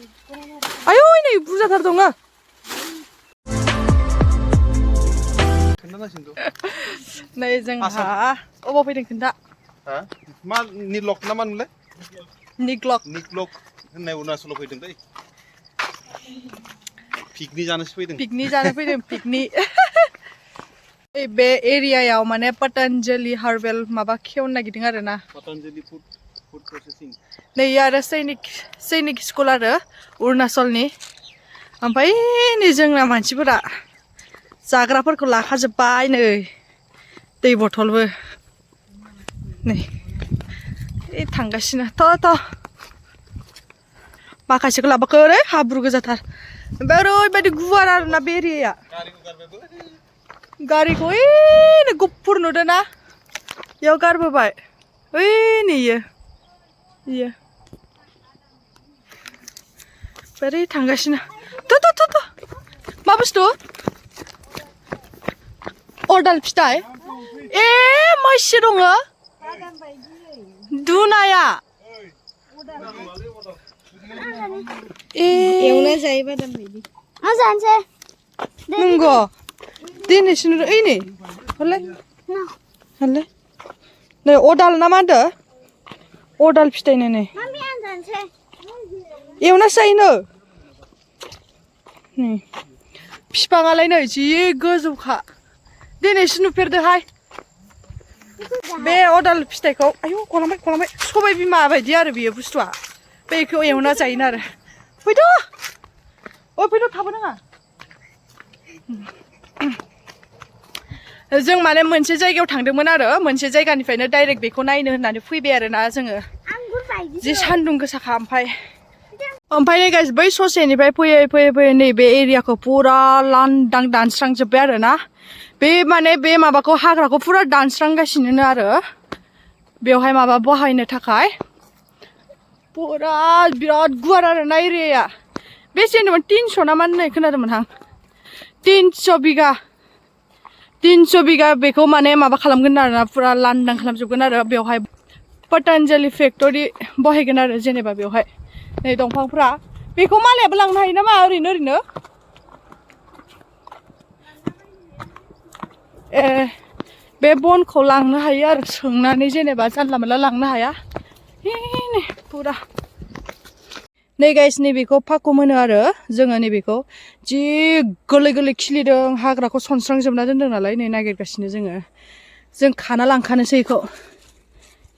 आयौ नै बुरजाथार दङ नै जोंहा अबाव फैदों खोन्था मा निलक ना मा होनलाय निग्लक होननाय अरुणाचलाव फैदों दै पिकनिक जानोसो फैदों पिकनिक बे एरियायाव माने पतंजलि हार्बेल माबा खेवनो नागिरदों आरो ना पतंजलि फुड प्रसेसिं नै आरो सैनिक स्कुल आरो अरुणाचलनि ओमफ्राय नै जोंना मानसिफोरा जाग्राफोरखौ लाखाजोब्बाय नै दै बथलबो नै थांगासिनो थ' माखासेखौ लाबोखै हाब्रु गोजाथार ओमफ्राय ओरैबायदि गुवार आरोना बे एरियाया गारिखौ ओइ गुफुर नुदों ना बेयाव गारबोबाय ओइ नै इयो बोरै थांगासिनो थ' मा बुस्थु अदाल फिथाइ ए मैसो दङ दुनाया एवना जायो बादाम बायदि आं जानोसै नंगौ दिनैसो नुदों ओइ नै हरलाय नै अदाल ना मा होनदों अदाल फिथाइनो नै मामि आं जानोसै एवनासो जायोनो बिफाङालाय नै जि गोजौखा दिनैसो नुफेरदोहाय बे अदाल फिथाइखौ आयौ गलांबाय सबाय बिमा बायदि आरो बेयो बुस्थुआ बेखौ एवना जायोनो आरो फैद' थाबो नाङा जों माने मोनसे जायगायाव थांदोंमोन आरो मोनसे जायगानिफ्रायनो डाइरेक्ट बेखौ नायनो होननानै फैबाय आरो ना जोङो जि सान्दुं गोसाखा ओमफ्राय नै गाइस बै ससेनिफ्राय फैयै नैबे एरियाखौ फुरा लांदां दानस्रांजोब्बाय आरो ना बे माने बे माबाखौ हाग्राखौ फुरा दानस्रांगासिनो आरो बेवहाय माबा बाहायनो थाखाय फुरा बिराद गुवार आरो ना एरियाया बेसे होनदोंमोन 300 ना मा होननाय खोनादोंमोन आं 300 बिगा बेखौ माने माबा खालामगोन आरो ना फुरा लांदां खालामजोबगोन आरो बेवहाय पतंजलि फेक्टरि बहायगोन आरो जेनेबा बेवहाय नै दंफांफ्रा बेखौ मालायाबो लांनो हायो नामा ओरैनो ए बे बनखौ लांनो हायो आरो सोंनानै जेनेबा जानला मोनला लांनो हाया नै फुरा नै गाइस नैबेखौ फाकुम होनो आरो जोङो नैबेखौ जि गोरलै खिलिदों हाग्राखौ सनस्रांजोबना दोनदों नालाय नै नागिरगासिनो जों खाना लांखानोसै बेखौ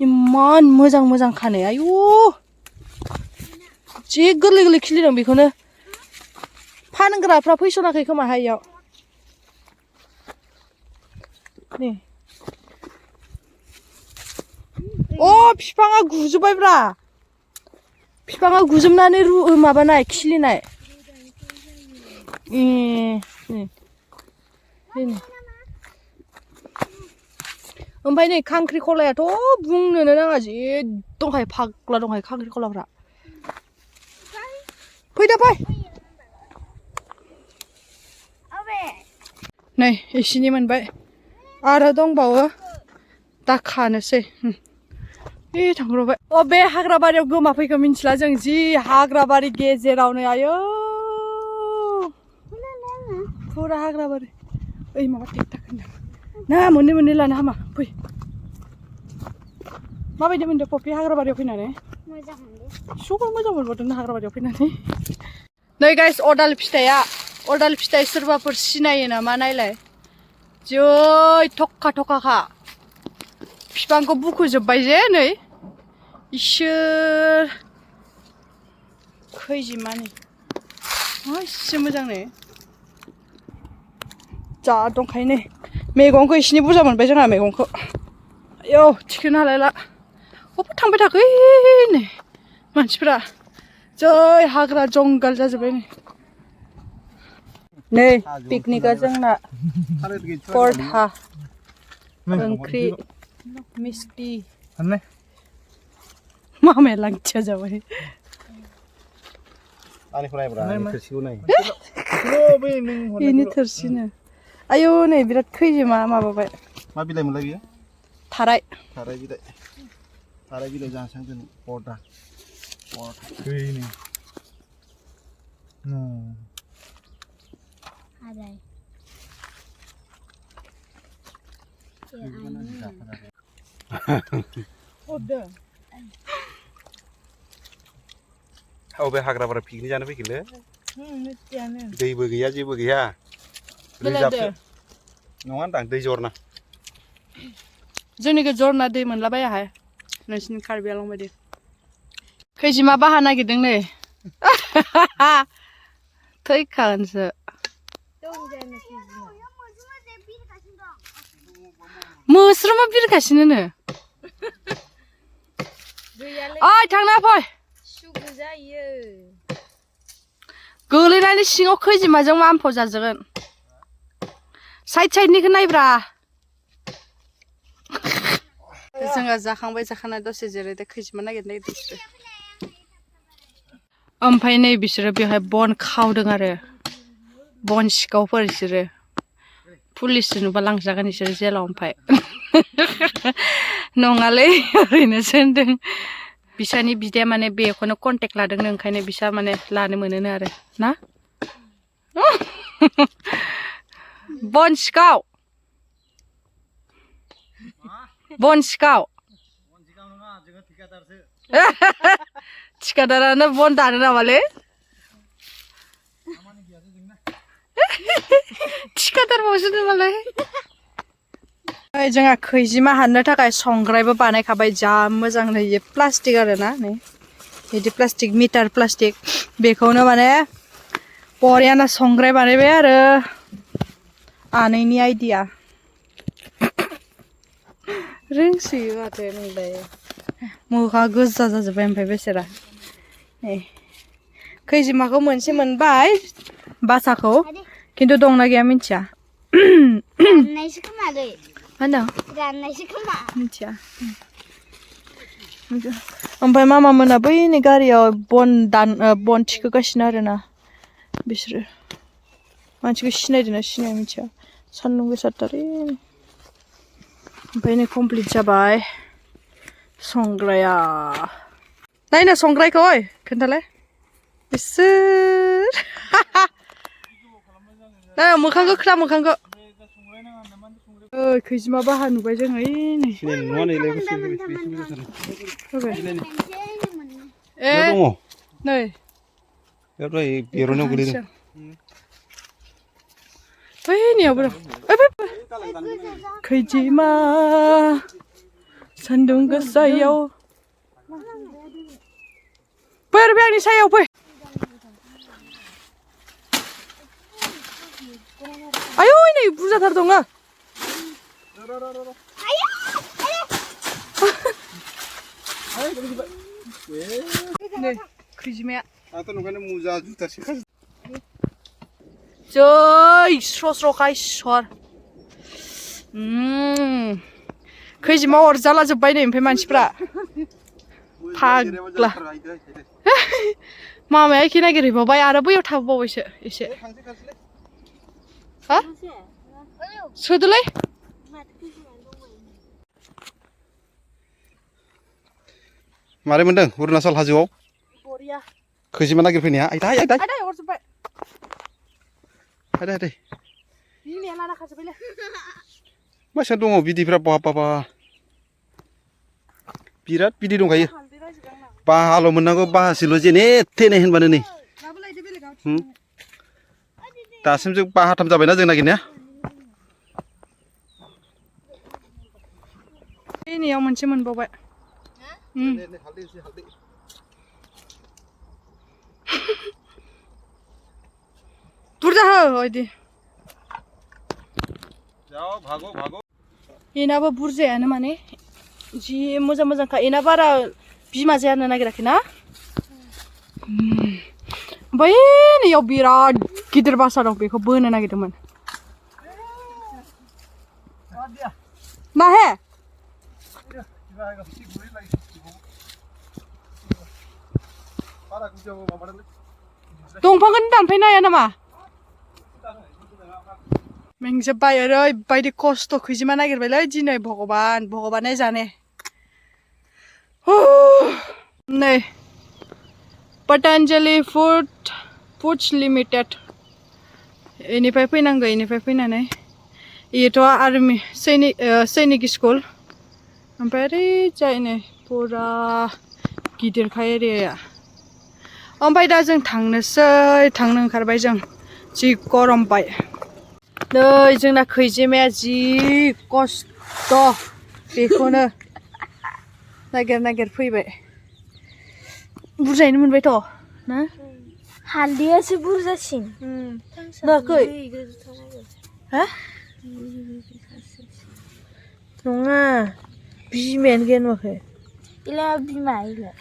इमान मोजां खानो आयु जि गोरलै खिलिदों बेखौनो फानग्राफ्रा फैसनाखै खोमा हायाव नै बिफाङा गुजोब्बायब्रा बिफाङा गुजोबनानै माबानाय खिलिनाय ओमफ्राय नै खांख्रिखलायाथ' बुंनोनो नाङा जि दंखायो फाग्ला दंखायो खांख्रिखलाफ्रा फैदो फै नै एसेनि मोनबाय आरो दंबावो दा खानोसै थांब्रबाय बे हाग्राबारियाव गोमाफैखो मिन्थिला जों जि हाग्राबारि गेजेरावनो आयौ फुरा हाग्राबारि ओइ माबा टेक्टाक होनदों ना मोननै लानो हामा फै माबायदि मोनदों पपि हाग्राबारियाव फैनानै मोजां मोनदों सबो मोजां मोनबावदों हाग्राबारियाव फैनानै नै गाइस अदाल फिथाइ सोरबाफोर सिनायो नामा नायलाय जै थखा बिफांखौ बुखुजोब्बाय जे नै इसोर खैजिमानि एसे मोजां नै जा दंखायो नै मैगंखौ एसेनि बुरजा मोनबाय जोंहा मैगंखौ आयौ थिखोनो हालायला अबाव थांबाय थाखो नै मानसिफ्रा जै हाग्रा जंगाल जाजोब्बाय नै पिकनिकआ जोंना परथा ओंख्रि मिस्टि मामाया लांथिया जाबाय बेनि थोरसिनो आयौ नै बिराद खैजिमा माबाबाय मा बिलाइ मोनलाय बियो थाराय बिलाइ जासां जों อะไร औ बे हाग्राबारि पिकनिक जानो फैखोलै मिथियानो दैबो गैया जेबो गैया बेलायदो नङा होनदां दै जरना जोंनिखौ जरना दै मोनलाबायाहाय नोंसिनि कार्बि आलं बायदि खैजिमा बाहा नागिरदों नै थैखागोनसो मोस्रोमा बिरगासिनो नो ओइ थांना फै सुगु जायो गोलैनानै सिङाव खैजिमाजों मामफाव जाजोबगोन साइड साइडनिखौ नायब्रा जोङो जाखांबाय जाखांना दसे जिरायदो खैजिमा नागिरनाय बिसोरो ओमफ्राय नै बिसोरो बेवहाय बन खावदों आरो बन सिखावफोर बिसोरो पुलिसजों नुबा लांजागोन बिसोरो जेलाव ओमफ्राय नङालै ओरैनोसो होनदों बिसानि बिदाया माने बेखौनो कन्टेक्ट लादोंनो ओंखायनो बिसा माने लानो मोनोनो आरो ना बन सिखाव बन सिखाव थिखादारानो बन दानो नामालै थिखादारबावसो नामालाय जोंहा खैजिमा हाननो थाखाय संग्रायबो बानायखाबाय जा मोजां नै प्लास्टिक आरो ना नै बिदि प्लास्टिक मिटार प्लास्टिक बेखौनो माने बरियाना संग्राय बानायबाय आरो आनैनि आइडिया रोंसोयो माथो नोंलाय मोखा गोजा जाजोब्बाय ओमफ्राय बेसेरा नै खैजिमाखौ मोनसे मोनबाय बासाखौ खिन्थु दंना गैया मिथिया राननायसो खोमालै मा होनदों राननायसो खोमा मिथिया ओमफ्राय मामा मोना बै नै गारियाव बन थिखोगासिनो आरोना बिसोरो मानसिखौ सिनायदोंना सिनाया मिथिया सान्दुं गोसाथार ओमफ्राय नै कमप्लिट जाबाय संग्राया नायनो संग्रायखौ ओइ खोन्थालाय इसोर नाय मोखांखौ खोला मोखांखौ खैजिमा बाहा नुबाय जों ओइ नै नै बेयाव गोलैदों बैनियावबो दं खैजिमा सान्दुं गोसायाव फै आरो बे आंनि सायाव फै आयौ नै बुरजाथार दङ नै खैजिमाया जै स्र' स्र'खा इसर खैजिमा अरजाला जोब्बाय नै ओमफ्राय मानसिफ्रा फाग्ला मामाया एखे नागिरहैबावबाय आरो बैयाव थाबोबावबायसो एसे हा सोदोलै मारै मोनदों अरुणाचल हाजोआव बरिया खैजिमा नागिरफैनाया आयदाय आयदाय अरजोब्बाय आयदाय बिमाया लाना खाजोब्बायलै मानसिया दङ बिदैफ्रा बहा बिराद बिदै दंखायो बाहाल' मोननांगौ बाहासेल' जेने थेने होनबानो नै दासिम जों बाहाथाम जाबायना जों नागिरनाया बेनियाव मोनसे मोनबावबाय बुरजा हो इदि एनाबो बुरजायानो माने जि मोजां मोजांखा एना बारा बिमा जानो नागिराखै ना ओमफ्राय नैयाव बिराद गिदिर बासा दं बेखौ बोनो नागिरदोंमोन माहे दंफांखौनो दानफायनो हाया नामा मेंजोब्बाय ओरैबायदि खस्थ' खैजिमा नागिरबायलै दिनै भगबान जाने नै पतंजलि फुड्स लिमिटेड इनिफ्राय फैनांगौ इनिफ्राय फैनानै इयोथ' आर्मि सैनिक स्कुल ओमफ्राय ओरैजाय नै फुरा गिदिरखा एरियाया ओमफ्राय दा जों थांनो ओंखारबाय जों जि गरमबाय नै जोंना खैजिमाया जि खस्थ' बेखौनो नागिर फैबाय बुरजायैनो मोनबायथ' ना हालदैयासो बुरजासिन नुवाखै हा नङा बिमायानो गैया नुवाखै इला बिमा इला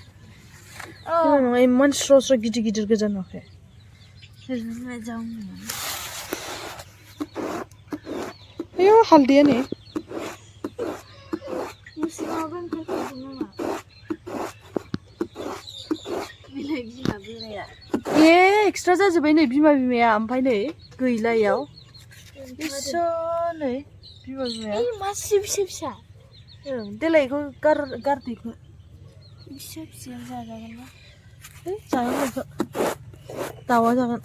नङा इमान स्र' गिदिर गोजा नुवाखै आयौ हालदैया नै मुसुमाबो ओंखारखादों नामा बिलाइ बिमा बोराया एक्सट्रा जाजोब्बाय नै बिमाया ओमफ्राय नै गैला इयाव इस्सा नै बिमाया मासे फिसा देलाय बेखौ गारदो इखौ फिसा जाजागोन ना जागोन बेखौ दाउआ जागोन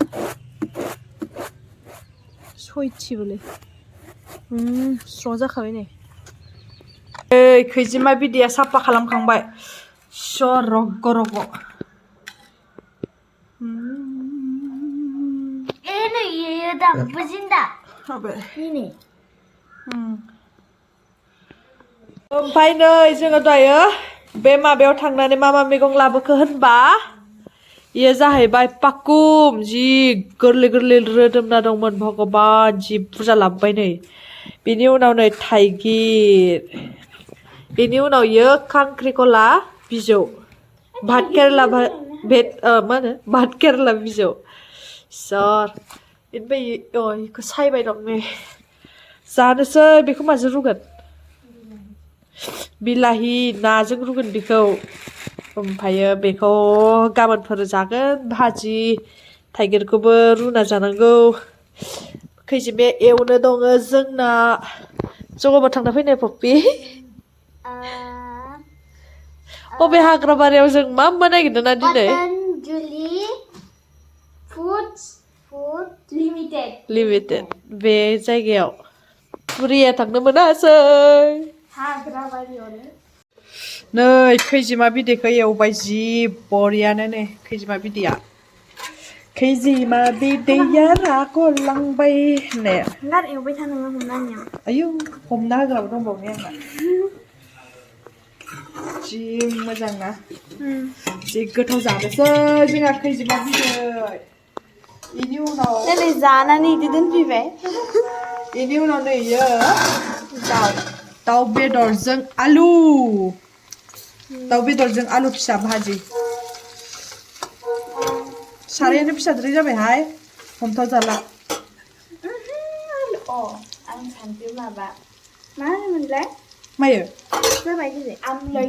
सयथिबोलै स्र' जाखाबाय नै खैजिमा बिदैया साफा खालामखांबाय रग' नै इयो दाबो जिन्दा नै ओमफ्राय नै जोङो दायो बे माबायाव थांनानै मा मैगं लाबोखो होनबा इयो जाहैबाय पाकुम जि गोरलै रोदोमना दंमोन भगबान जि बुरजा लाबोबाय नै बेनि उनाव नै थाइगिर बेनि उनाव इयो खांख्रिखला बिजौ भात केरेला मा होनो भात केरेला बिजौ ओमफ्राय इखौ सायबाय दं नै जानोसै बेखौ माजों रुगोन बिलाहि नाजों रुगोन बेखौ ओमफ्रायो बेखौ गाबोनफोर जागोन भाजि थाइगिरखौबो रुना जानांगौ खैजिमाया एवनो दङ जोंना जगाबा थांना फैनाय पप्पि बबे हाग्रा बारियाव जों मा नागिरदों ना दिनै पतंजलि फुड लिमिटेड बे जायगायाव बुरिया थांनो मोनासै हाग्रा बारियावनो नै खैजिमा बिदैखौ एवबाय जि बरियानो नै खैजिमा बिदैया रागलांबाय होननाया एवबाय थानाङा हमनाया आयौ हमना होग्राबो दंबावो आंना जि मोजां ना जि गोथाव जानोसै जोंहा खैजिमा बिदै बेनि उनाव जानानै इदि दोनफैबाय बेनि उनाव नै इयो दाउ बेदरजों आलु फिसा भाजि सारायानो फिसाद्राय जाबायहाय हमथा जाला आं सानदों माबा मा होनोमोनलाय मायो जाबाय आमलाय